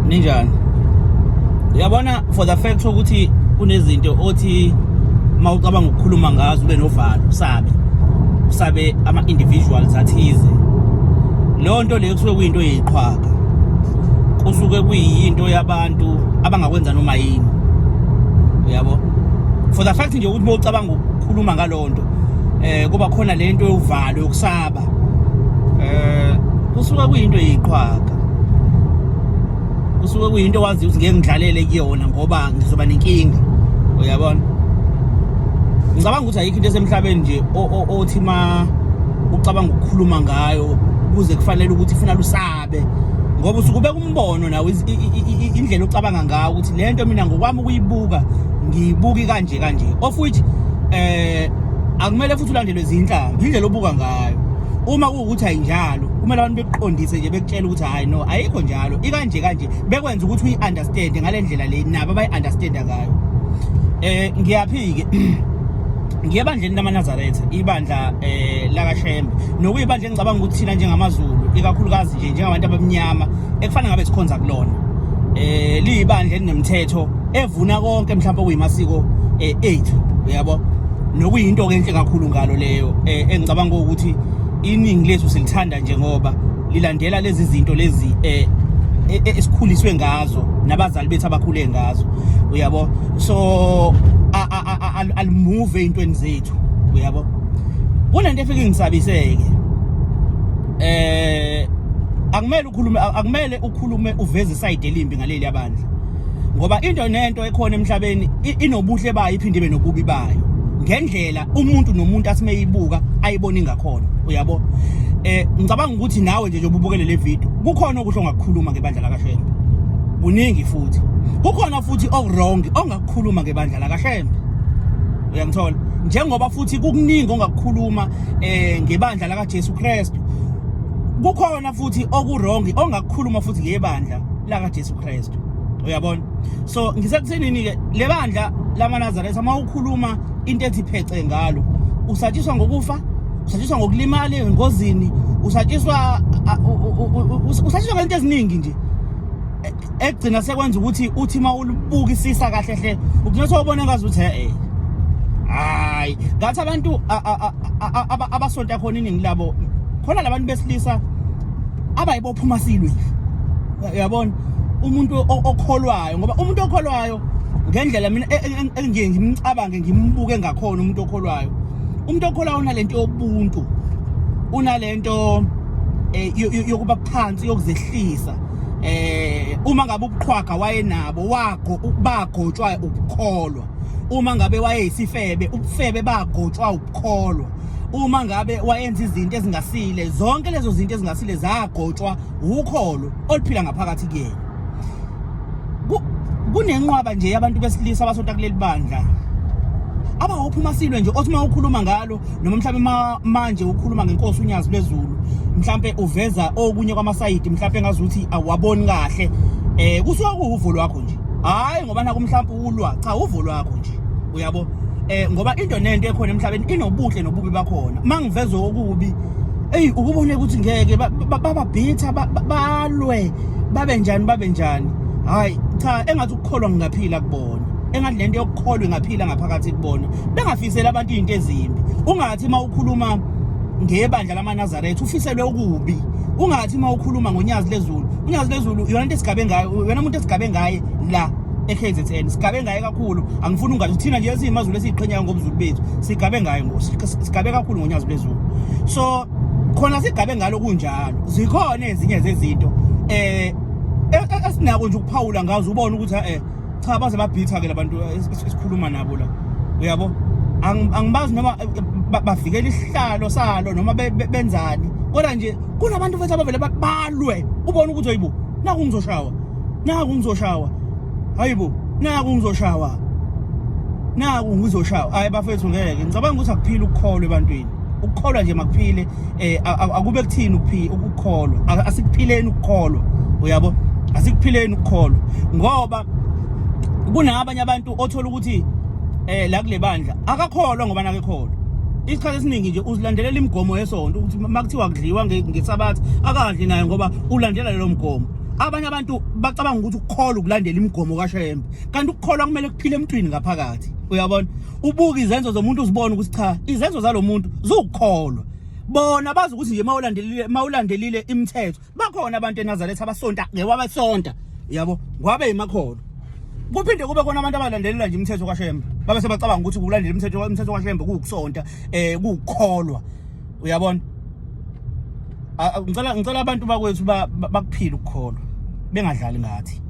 Ninjani? Uyabona, for the fact ukuthi kunezinto othi mawucabanga ukukhuluma ngazo ube novalo, usabe usabe ama individuals athize. Leyo nto leyo kusuke kuyinto eyiqhwaga, kusuke kuyinto yabantu abangakwenza noma yini, uyabo. For the fact nje ukuthi mawucabanga ukukhuluma ngalowo nto, kuba khona lento yovalo, yokusaba, kusuke kuyinto eyiqhwaga, kusuke kuyinto wazi ukuthi ngeke ngidlalele kuyona ngoba ngizoba nenkinga, uyabona. Ngicabanga ukuthi ayikho into esemhlabeni nje othi ma ucabanga ukukhuluma ngayo kuze kufanele ukuthi ifuna lusabe, ngoba usuke ubeka umbono nawe, indlela ocabanga ngayo ukuthi lento mina ngokwami ukuyibuka ngiyibuki kanje kanje, of which akumele futhi ulandelwe izinhlamba. Indlela obuka ngayo, uma kuwukuthi ayinjalo, kumele abantu bekuqondise nje, bekutshela ukuthi hayi no, ayikho njalo, ikanje kanje, bekwenza ukuthi uyi-understand ngale ndlela le nabo abayi-understanda ngayo. Ngiyaphi-ke? Ngiye ebandleni lamaNazaretha, ibandla lakaShembe, nokuyibandla engicabanga ukuthi thina njengamaZulu, ikakhulukazi nje njengabantu abamnyama, ekufanele ngabe sikhonza kulona. Liyibandla elinemthetho evuna konke mhlawumbe okuyimasiko ethu, uyabo, nokuyinto ke enhle kakhulu ngalo leyo, engicabanga ukuthi iningi lethu silithanda nje ngoba lilandela lezi zinto lezi esikhuliswe ngazo nabazali bethu abakhule ngazo, uyabo. So alimove ey'ntweni zethu, uyabo. Kunento efike ingisabiseke. Akumele ukhulume uveze isayidi elimbi ngaleli yabandla, ngoba into nento ekhona emhlabeni inobuhle bayo, iphinde ibe nobubi bayo, ngendlela umuntu nomuntu asimeyibuka ayibona ingakhona, uyabo. Ngicabanga ukuthi nawe nje njengoba ubukele le video, kukhona okuhle ongakukhuluma ngebandla lakaShembe, kuningi futhi kukhona futhi oku-wrong ongakukhuluma ngebandla lakaShembe, uyangithola? Njengoba futhi kukuningi ongakukhuluma ngebandla lakaJesu Kristu, kukhona futhi oku-wrong ongakukhuluma futhi ngebandla lakaJesu Kristu, uyabona. So ngisekuthenini ke, le bandla lamaNazaretha, uma ukhuluma into ethi phece ngalo, usatshiswa ngokufa, usatshiswa ngokulimala engozini, usatshiswa ngento eziningi nje, ekugcina sekwenza ukuthi uthi uma ulibukisisa kahle hle, ugcina sewubona ngazuthi hayi, ngathi abantu abasonta khona, iningi labo khona labantu besilisa abayibophuma silwe, uyabona, umuntu okholwayo. Ngoba umuntu okholwayo, ngendlela mina engiye ngimcabange, ngimbuke ngakhona umuntu okholwayo, umuntu okholwayo unalento yobuntu, unalento yokuba phansi, yokuzehlisa. Uma ngabe ubuqhwaga wayenabo, wago bagotshwa ukukholwa. Uma ngabe wayeyisifebe, ubufebe bagotshwa ukukholwa. Uma ngabe wayenza izinto ezingasile, zonke lezo zinto ezingasile zagotshwa ukholo oluphila ngaphakathi kuyena. Kunenqwaba nje yabantu besilisa abasonta kuleli bandla abawophuma silwe nje, othi uma ukhuluma ngalo, noma mhlawumbe manje ukhuluma ngenkosi uNyazi lwezulu, mhlambe uveza okunye kwamasayidi, mhlambe ngazuthi awaboni kahle, kusuka kuwuvo lwakho nje, hayi ngoba naku mhlambe ulwa, cha, uvo lwakho nje, uyabo. Ngoba into nento ekhona emhlabeni inobuhle nobubi bakhona. Mangiveza okubi, ey, ukubone ukuthi ngeke bababhitha, balwe, babe njani, babe njani. Hayi cha, engathi ukukholwa ngingaphila kubona, engathi lento yokukholwa ingaphila ngaphakathi kubona, bengafisela abantu izinto ezimbi. Ungathi uma ukhuluma ngebandla lamaNazaretha ufiselwe okubi. Ungathi uma ukhuluma ngoNyazi lezulu, uNyazi lezulu yona into esigabe ngayo, yona umuntu esigabe ngaye la e-KZN, sigabe ngaye kakhulu. Angifuni ungathi thina nje esiyimaZulu esiyiqhenyayo ngobuzulu bethu, sigabe ngaye, sigabe kakhulu ngoNyazi lezulu. So khona sigabe ngalo kunjalo, zikhona ezinye zezinto esinako nje ukuphawula ngazo, ubone ukuthi cha, baze babhitha ke labantu esikhuluma nabo la, uyabo. Angibazi noma bavikela isihlalo salo noma benzani, kodwa nje kunabantu futhi abavele balwe, ubone ukuthi hayibo, naku ngizoshawa, naku ngizoshawa, hayibo, naku ngizoshawa, naku ngizoshawa. Hayi bafethu, ngeke. Ngicabanga ukuthi akuphile ukukholwa ebantwini. Ukukholwa nje makuphile. Akube kuthini ukuphila ukukholwa? Asikuphileni ukukholwa, uyabo, asikuphileni ukukholwa, ngoba kunabanye abantu othola ukuthi la kule bandla akakholwa ngoba nakekholwa. Isikhathi esiningi nje uzilandelela imigomo yesonto, ukuthi makuthiwa kudliwa ngesabatha akadli naye ngoba ulandela lelo mgomo. Abanye abantu bacabanga ukuthi ukukholwa ukulandela imigomo kaShembe, kanti ukukholwa kumele kuphile emntwini ngaphakathi. Uyabona, ubuka izenzo zomuntu uzibone ukuthi cha, izenzo zalomuntu ziwukukholwa. Bona bazi ukuthi nje mawulandelile mawulandelile imithetho. Bakhona abantu eNazaretha abasonta ngewabasonta, yabo, ngwabe imakholo. Kuphinde kube khona abantu abalandelela nje imithetho kaShembe, babe sebacabanga ukuthi ukulandela imithetho kaShembe kuwukusonta, kuwukukholwa. Uyabona, ngicela abantu bakwethu bakuphile ukukholwa, bengadlali ngathi.